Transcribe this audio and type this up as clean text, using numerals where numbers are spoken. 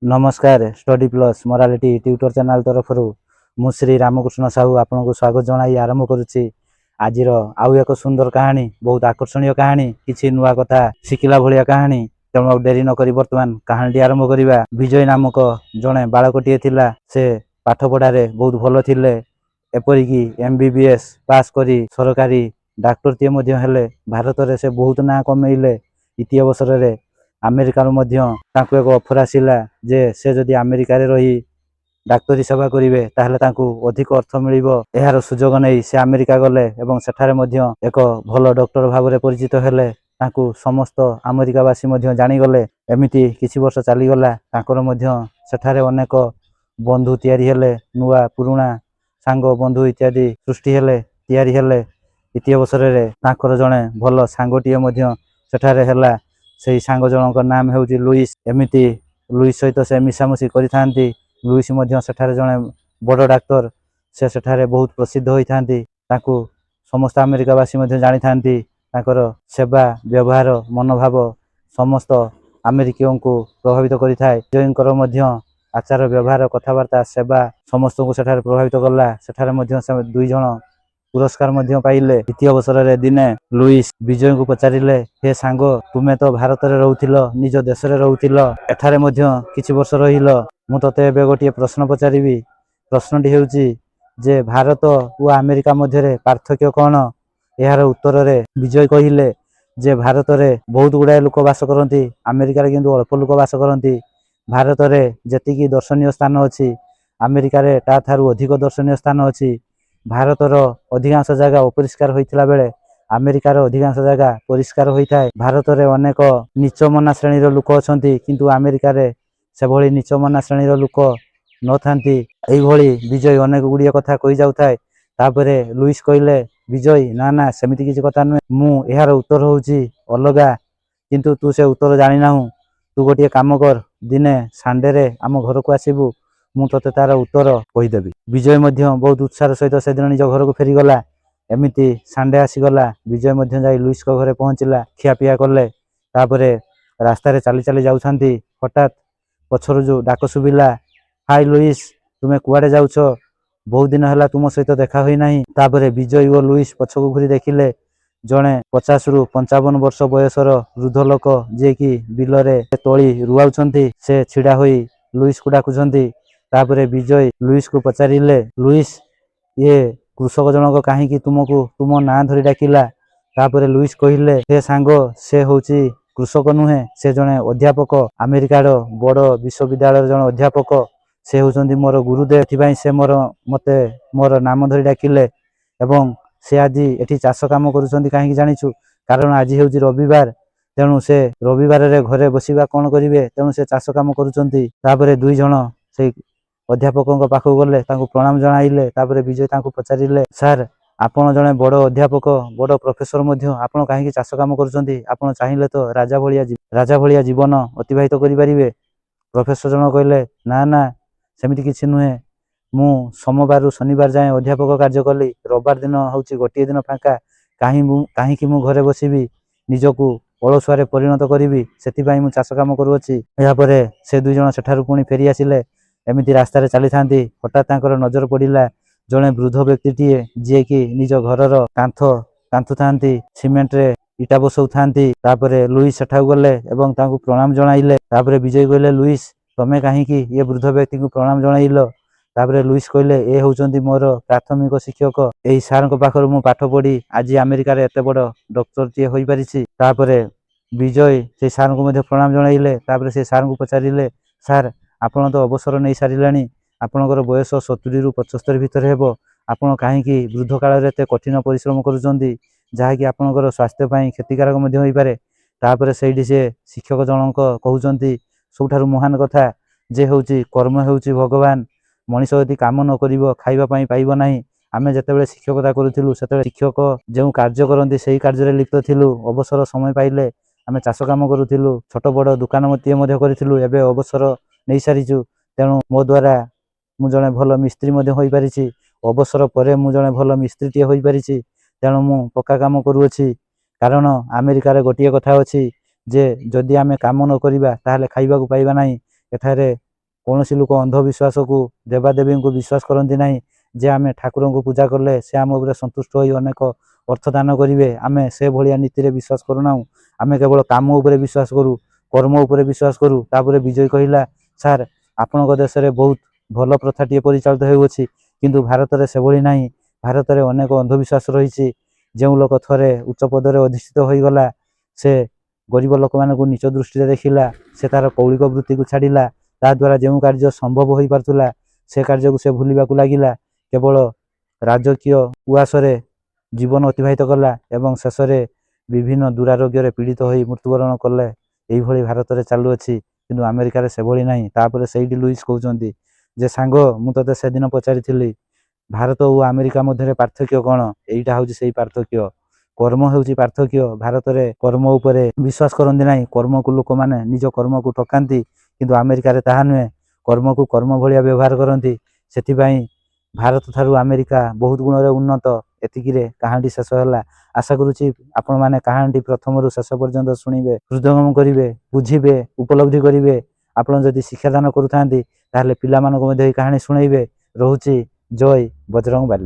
ନମସ୍କାର, study plus morality tutor channel ତରଫରୁ ମୁଁ ଶ୍ରୀ ରାମକୃଷ୍ଣ ସାହୁ ଆପଣଙ୍କୁ ସ୍ୱାଗତ ଜଣାଇ ଆରମ୍ଭ କରୁଛି ଆଜିର ଆଉ ଏକ ସୁନ୍ଦର କାହାଣୀ, ବହୁତ ଆକର୍ଷଣୀୟ କାହାଣୀ, କିଛି ନୂଆ କଥା ଶିଖିଲା ଭଳିଆ କାହାଣୀ। ତେଣୁ ଆଉ ଡେରି ନକରି ବର୍ତ୍ତମାନ କାହାଣୀଟି ଆରମ୍ଭ କରିବା। ବିଜୟ ନାମକ ଜଣେ ବାଳକଟିଏ ଥିଲା। ସେ ପାଠପଢ଼ାରେ ବହୁତ ଭଲ ଥିଲେ। ଏପରିକି MBBS pass କରି ସରକାରୀ ଡାକ୍ତରଟିଏ ମଧ୍ୟ ହେଲେ। ଭାରତରେ ସେ ବହୁତ ନାଁ କମେଇଲେ। ଇତି ଅବସରରେ ଆମେରିକାରୁ ମଧ୍ୟ ତାଙ୍କୁ ଏକ ଅଫର ଆସିଲା ଯେ ସେ ଯଦି ଆମେରିକାରେ ରହି ଡାକ୍ତରୀ ସେବା କରିବେ, ତାହେଲେ ତାଙ୍କୁ ଅଧିକ ଅର୍ଥ ମିଳିବ। ଏହାର ସୁଯୋଗ ନେଇ ସେ ଆମେରିକା ଗଲେ ଏବଂ ସେଠାରେ ମଧ୍ୟ ଏକ ଭଲ ଡକ୍ଟର ଭାବରେ ପରିଚିତ ହେଲେ। ତାଙ୍କୁ ସମସ୍ତ ଆମେରିକାବାସୀ ମଧ୍ୟ ଜାଣିଗଲେ। ଏମିତି କିଛି ବର୍ଷ ଚାଲିଗଲା। ତାଙ୍କର ମଧ୍ୟ ସେଠାରେ ଅନେକ ବନ୍ଧୁ ତିଆରି ହେଲେ। ନୂଆ ପୁରୁଣା ସାଙ୍ଗ ବନ୍ଧୁ ଇତ୍ୟାଦି ସୃଷ୍ଟି ହେଲେ, ତିଆରି ହେଲେ। ଇତି ଅବସରରେ ତାଙ୍କର ଜଣେ ଭଲ ସାଙ୍ଗଟିଏ ମଧ୍ୟ ସେଠାରେ ହେଲା। ସେଇ ସାଙ୍ଗ ଜଣଙ୍କ ନାମ ହେଉଛି ଲୁଇସ୍। ଏମିତି ଲୁଇସ୍ ସହିତ ସେ ମିଶାମିଶି କରିଥାନ୍ତି। ଲୁଇସ୍ ମଧ୍ୟ ସେଠାରେ ଜଣେ ବଡ଼ ଡାକ୍ତର। ସେ ସେଠାରେ ବହୁତ ପ୍ରସିଦ୍ଧ ହୋଇଥାନ୍ତି। ତାଙ୍କୁ ସମସ୍ତ ଆମେରିକାବାସୀ ମଧ୍ୟ ଜାଣିଥାନ୍ତି। ତାଙ୍କର ସେବା, ବ୍ୟବହାର, ମନୋଭାବ ସମସ୍ତ ଆମେରିକୀୟଙ୍କୁ ପ୍ରଭାବିତ କରିଥାଏ। ବିଜୟଙ୍କର ମଧ୍ୟ ଆଚାର ବ୍ୟବହାର, କଥାବାର୍ତ୍ତା, ସେବା ସମସ୍ତଙ୍କୁ ସେଠାରେ ପ୍ରଭାବିତ କଲା। ସେଠାରେ ମଧ୍ୟ ସେ ଦୁଇ ଜଣ ପୁରସ୍କାର ମଧ୍ୟ ପାଇଲେ। ଦ୍ୱିତୀୟ ଅବସରରେ ଦିନେ ଲୁଇସ୍ ବିଜୟଙ୍କୁ ପଚାରିଲେ, ହେ ସାଙ୍ଗ, ତୁମେ ତ ଭାରତରେ ରହୁଥିଲ, ନିଜ ଦେଶରେ ରହୁଥିଲ, ଏଠାରେ ମଧ୍ୟ କିଛି ବର୍ଷ ରହିଲ। ମୁଁ ତତେ ଏବେ ଗୋଟିଏ ପ୍ରଶ୍ନ ପଚାରିବି। ପ୍ରଶ୍ନଟି ହେଉଛି ଯେ ଭାରତ ଓ ଆମେରିକା ମଧ୍ୟରେ ପାର୍ଥକ୍ୟ କ'ଣ? ଏହାର ଉତ୍ତରରେ ବିଜୟ କହିଲେ ଯେ ଭାରତରେ ବହୁତ ଗୁଡ଼ାଏ ଲୋକ ବାସ କରନ୍ତି, ଆମେରିକାରେ କିନ୍ତୁ ଅଳ୍ପ ଲୋକ ବାସ କରନ୍ତି। ଭାରତରେ ଯେତିକି ଦର୍ଶନୀୟ ସ୍ଥାନ ଅଛି, ଆମେରିକାରେ ତା ଠାରୁ ଅଧିକ ଦର୍ଶନୀୟ ସ୍ଥାନ ଅଛି। ଭାରତର ଅଧିକାଂଶ ଜାଗା ଅପରିଷ୍କାର ହୋଇଥିଲା ବେଳେ ଆମେରିକାର ଅଧିକାଂଶ ଜାଗା ପରିଷ୍କାର ହୋଇଥାଏ। ଭାରତରେ ଅନେକ ନୀଚମନା ଶ୍ରେଣୀର ଲୋକ ଅଛନ୍ତି, କିନ୍ତୁ ଆମେରିକାରେ ସେଭଳି ନୀଚମନା ଶ୍ରେଣୀର ଲୋକ ନଥାନ୍ତି। ଏଇଭଳି ବିଜୟ ଅନେକ ଗୁଡ଼ିଏ କଥା କହିଯାଉଥାଏ। ତାପରେ ଲୁଇସ୍ କହିଲେ, ବିଜୟ, ନା ନା, ସେମିତି କିଛି କଥା ନୁହେଁ। ମୁଁ ଏହାର ଉତ୍ତର ହେଉଛି ଅଲଗା, କିନ୍ତୁ ତୁ ସେ ଉତ୍ତର ଜାଣିନାହୁଁ। ତୁ ଗୋଟିଏ କାମ କର, ଦିନେ ସାଣ୍ଡେରେ ଆମ ଘରକୁ ଆସିବୁ, ମୁଁ ତୋତେ ତାର ଉତ୍ତର କହିଦେବି। ବିଜୟ ମଧ୍ୟ ବହୁତ ଉତ୍ସାହର ସହିତ ସେଦିନ ନିଜ ଘରକୁ ଫେରିଗଲା। ଏମିତି ସାଣ୍ଡେ ଆସିଗଲା। ବିଜୟ ମଧ୍ୟ ଯାଇ ଲୁଇସ୍ଙ୍କ ଘରେ ପହଞ୍ଚିଲା। ଖିଆପିଆ କଲେ। ତାପରେ ରାସ୍ତାରେ ଚାଲି ଚାଲି ଯାଉଛନ୍ତି, ହଠାତ୍ ପଛରୁ ଯେଉଁ ଡାକ ଶୁଭିଲା, ହାଇ ଲୁଇସ୍, ତୁମେ କୁଆଡ଼େ ଯାଉଛ? ବହୁତ ଦିନ ହେଲା ତୁମ ସହିତ ଦେଖା ହୋଇନାହିଁ। ତାପରେ ବିଜୟ ଓ ଲୁଇସ୍ ପଛକୁ ଘୁରି ଦେଖିଲେ, ଜଣେ 50ରୁ 55 ବର୍ଷ ବୟସର ବୃଦ୍ଧ ଲୋକ, ଯିଏକି ବିଲରେ ତଳି ରୁଆଉଛନ୍ତି, ସେ ଛିଡ଼ା ହୋଇ ଲୁଇସ୍କୁ ଡାକୁଛନ୍ତି। ତାପରେ ବିଜୟ ଲୁଇସ୍କୁ ପଚାରିଲେ, ଲୁଇସ୍, ଇଏ କୃଷକ ଜଣକ କାହିଁକି ତୁମକୁ ତୁମ ନାଁ ଧରି ଡାକିଲା? ତାପରେ ଲୁଇସ୍ କହିଲେ, ହେ ସାଙ୍ଗ, ସେ ହେଉଛି କୃଷକ ନୁହେଁ, ସେ ଜଣେ ଅଧ୍ୟାପକ, ଆମେରିକାର ବଡ଼ ବିଶ୍ୱବିଦ୍ୟାଳୟର ଜଣେ ଅଧ୍ୟାପକ। ସେ ହେଉଛନ୍ତି ମୋର ଗୁରୁଦେବ। ଏଥିପାଇଁ ସେ ମୋର ମୋତେ ମୋର ନାମ ଧରି ଡାକିଲେ। ଏବଂ ସେ ଆଜି ଏଠି ଚାଷ କାମ କରୁଛନ୍ତି କାହିଁକି ଜାଣିଛୁ? କାରଣ ଆଜି ହେଉଛି ରବିବାର। ତେଣୁ ସେ ରବିବାରରେ ଘରେ ବସିବା କ'ଣ କରିବେ? ତେଣୁ ସେ ଚାଷ କାମ କରୁଛନ୍ତି। ତାପରେ ଦୁଇ ଜଣ ସେଇ ଅଧ୍ୟାପକଙ୍କ ପାଖକୁ ଗଲେ, ତାଙ୍କୁ ପ୍ରଣାମ ଜଣାଇଲେ। ତାପରେ ବିଜୟ ତାଙ୍କୁ ପଚାରିଲେ, ସାର୍, ଆପଣ ଜଣେ ବଡ଼ ଅଧ୍ୟାପକ, ବଡ଼ ପ୍ରଫେସର ମଧ୍ୟ, ଆପଣ କାହିଁକି ଚାଷ କାମ କରୁଛନ୍ତି? ଆପଣ ଚାହିଁଲେ ତ ରାଜା ଭଳିଆ ଜୀବନ ଅତିବାହିତ କରିପାରିବେ। ପ୍ରଫେସର ଜଣକ କହିଲେ, ନା ନା, ସେମିତି କିଛି ନୁହେଁ। ମୁଁ ସୋମବାରରୁ ଶନିବାର ଯାଏଁ ଅଧ୍ୟାପକ କାର୍ଯ୍ୟ କଲି। ରବିବାର ଦିନ ହେଉଛି ଗୋଟିଏ ଦିନ ଫାଙ୍କା। କାହିଁକି ମୁଁ ଘରେ ବସିବି, ନିଜକୁ ଅଳସୁଆରେ ପରିଣତ କରିବି? ସେଥିପାଇଁ ମୁଁ ଚାଷ କାମ କରୁଅଛି। ଏହାପରେ ସେ ଦୁଇ ଜଣ ସେଠାରୁ ପୁଣି ଫେରି ଆସିଲେ। ଏମିତି ରାସ୍ତାରେ ଚାଲିଥାନ୍ତି, ହଠାତ୍ ତାଙ୍କର ନଜର ପଡ଼ିଲା ଜଣେ ବୃଦ୍ଧ ବ୍ୟକ୍ତିଟିଏ, ଯିଏକି ନିଜ ଘରର କାନ୍ଥ କାନ୍ଥୁଥାନ୍ତି, ସିମେଣ୍ଟରେ ଇଟା ବସଉଥାନ୍ତି। ତାପରେ ଲୁଇସ୍ ସେଠାକୁ ଗଲେ ଏବଂ ତାଙ୍କୁ ପ୍ରଣାମ ଜଣାଇଲେ। ତାପରେ ବିଜୟ କହିଲେ, ଲୁଇସ୍, ତମେ କାହିଁକି ଏ ବୃଦ୍ଧ ବ୍ୟକ୍ତିଙ୍କୁ ପ୍ରଣାମ ଜଣାଇଲ? ତାପରେ ଲୁଇସ୍ କହିଲେ, ଏ ହେଉଛନ୍ତି ମୋର ପ୍ରାଥମିକ ଶିକ୍ଷକ। ଏହି ସାର୍ଙ୍କ ପାଖରୁ ମୁଁ ପାଠ ପଢ଼ି ଆଜି ଆମେରିକାରେ ଏତେ ବଡ଼ ଡକ୍ଟରଟିଏ ହୋଇପାରିଛି। ତାପରେ ବିଜୟ ସେଇ ସାର୍ଙ୍କୁ ମଧ୍ୟ ପ୍ରଣାମ ଜଣାଇଲେ। ତାପରେ ସେ ସାର୍ଙ୍କୁ ପଚାରିଲେ, ସାର୍, ଆପଣ ତ ଅବସର ନେଇ ସାରିଲେଣି। ଆପଣଙ୍କର ବୟସ 70ରୁ 75 ଭିତରେ ହେବ। ଆପଣ କାହିଁକି ବୃଦ୍ଧ କାଳରେ ଏତେ କଠିନ ପରିଶ୍ରମ କରୁଛନ୍ତି, ଯାହାକି ଆପଣଙ୍କର ସ୍ୱାସ୍ଥ୍ୟ ପାଇଁ କ୍ଷତିକାରକ ମଧ୍ୟ ହୋଇପାରେ? ତାପରେ ସେଇଠି ସେ ଶିକ୍ଷକ ଜଣଙ୍କ କହୁଛନ୍ତି ସବୁଠାରୁ ମହାନ କଥା ଯେ ହେଉଛି, କର୍ମ ହେଉଛି ଭଗବାନ। ମଣିଷ ଯଦି କାମ ନ କରିବ, ଖାଇବା ପାଇଁ ପାଇବ ନାହିଁ। ଆମେ ଯେତେବେଳେ ଶିକ୍ଷକତା କରୁଥିଲୁ, ସେତେବେଳେ ଶିକ୍ଷକ ଯେଉଁ କାର୍ଯ୍ୟ କରନ୍ତି ସେଇ କାର୍ଯ୍ୟରେ ଲିପ୍ତ ଥିଲୁ। ଅବସର ସମୟ ପାଇଲେ ଆମେ ଚାଷ କାମ କରୁଥିଲୁ, ଛୋଟ ବଡ଼ ଦୋକାନ ମଧ୍ୟ କରିଥିଲୁ। ଏବେ ଅବସର ନେଇସାରିଛୁ, ତେଣୁ ମୋ ଦ୍ୱାରା ମୁଁ ଜଣେ ଭଲ ମିସ୍ତ୍ରୀ ମଧ୍ୟ ହୋଇପାରିଛି। ଅବସର ପରେ ମୁଁ ଜଣେ ଭଲ ମିସ୍ତ୍ରୀଟିଏ ହୋଇପାରିଛି। ତେଣୁ ମୁଁ ପକ୍କା କାମ କରୁଅଛି। କାରଣ ଆମେରିକାରେ ଗୋଟିଏ କଥା ଅଛି ଯେ ଯଦି ଆମେ କାମ ନ କରିବା, ତାହେଲେ ଖାଇବାକୁ ପାଇବା ନାହିଁ। ଏଠାରେ କୌଣସି ଲୋକ ଅନ୍ଧବିଶ୍ୱାସକୁ, ଦେବାଦେବୀଙ୍କୁ ବିଶ୍ୱାସ କରନ୍ତି ନାହିଁ ଯେ ଆମେ ଠାକୁରଙ୍କୁ ପୂଜା କଲେ ସେ ଆମ ଉପରେ ସନ୍ତୁଷ୍ଟ ହୋଇ ଅନେକ ଅର୍ଥ ଦାନ କରିବେ। ଆମେ ସେ ଭଳିଆ ନୀତିରେ ବିଶ୍ୱାସ କରୁନାହୁଁ। ଆମେ କେବଳ କାମ ଉପରେ ବିଶ୍ୱାସ କରୁ, କର୍ମ ଉପରେ ବିଶ୍ୱାସ କରୁ। ତାପରେ ବିଜୟ କହିଲା, ସାର୍, ଆପଣଙ୍କ ଦେଶରେ ବହୁତ ଭଲ ପ୍ରଥାଟିଏ ପରିଚାଳିତ ହେଉଅଛି, କିନ୍ତୁ ଭାରତରେ ସେଭଳି ନାହିଁ। ଭାରତରେ ଅନେକ ଅନ୍ଧବିଶ୍ୱାସ ରହିଛି। ଯେଉଁ ଲୋକ ଥରେ ଉଚ୍ଚ ପଦରେ ଅଧିଷ୍ଠିତ ହୋଇଗଲା, ସେ ଗରିବ ଲୋକମାନଙ୍କୁ ନୀଚ ଦୃଷ୍ଟିରେ ଦେଖିଲା। ସେ ତାର କୌଳିକ ବୃତ୍ତିକୁ ଛାଡ଼ିଲା। ତା ଦ୍ୱାରା ଯେଉଁ କାର୍ଯ୍ୟ ସମ୍ଭବ ହୋଇପାରୁଥିଲା, ସେ କାର୍ଯ୍ୟକୁ ସେ ଭୁଲିବାକୁ ଲାଗିଲା। କେବଳ ରାଜକୀୟ ଉଆସରେ ଜୀବନ ଅତିବାହିତ କଲା ଏବଂ ଶେଷରେ ବିଭିନ୍ନ ଦୁରାରୋଗ୍ୟରେ ପୀଡ଼ିତ ହୋଇ ମୃତ୍ୟୁବରଣ କଲେ। ଏଇଭଳି ଭାରତରେ ଚାଲୁଅଛି, କିନ୍ତୁ ଆମେରିକାରେ ସେଭଳି ନାହିଁ। ତାପରେ ସେଇଠି ଲୁଇସ୍ କହୁଛନ୍ତି ଯେ ସାଙ୍ଗ, ମୁଁ ତୋତେ ସେଦିନ ପଚାରିଥିଲି ଭାରତ ଓ ଆମେରିକା ମଧ୍ୟରେ ପାର୍ଥକ୍ୟ କ'ଣ? ଏଇଟା ହେଉଛି ସେଇ ପାର୍ଥକ୍ୟ। କର୍ମ ହେଉଛି ପାର୍ଥକ୍ୟ। ଭାରତରେ କର୍ମ ଉପରେ ବିଶ୍ୱାସ କରନ୍ତି ନାହିଁ। କର୍ମକୁ ଲୋକମାନେ ନିଜ କର୍ମକୁ ଠକାନ୍ତି, କିନ୍ତୁ ଆମେରିକାରେ ତାହା ନୁହେଁ। କର୍ମକୁ କର୍ମ ଭଳିଆ ବ୍ୟବହାର କରନ୍ତି। ସେଥିପାଇଁ ଭାରତ ଠାରୁ ଆମେରିକା ବହୁତ ଗୁଣରେ ଉନ୍ନତ। ଏତିକିରେ କାହାଣୀଟି ଶେଷ ହେଲା। ଆଶା କରୁଛି ଆପଣମାନେ କାହାଣୀଟି ପ୍ରଥମରୁ ଶେଷ ପର୍ଯ୍ୟନ୍ତ ଶୁଣିବେ, ହୃଦୟଙ୍ଗମ କରିବେ, ବୁଝିବେ, ଉପଲବ୍ଧି କରିବେ। ଆପଣ ଯଦି ଶିକ୍ଷାଦାନ କରୁଥାନ୍ତି, ତାହେଲେ ପିଲାମାନଙ୍କୁ ମଧ୍ୟ ଏହି କାହାଣୀ ଶୁଣେଇବେ। ରହୁଛି, ଜୟ ବଜରଙ୍ଗ ବାଲି।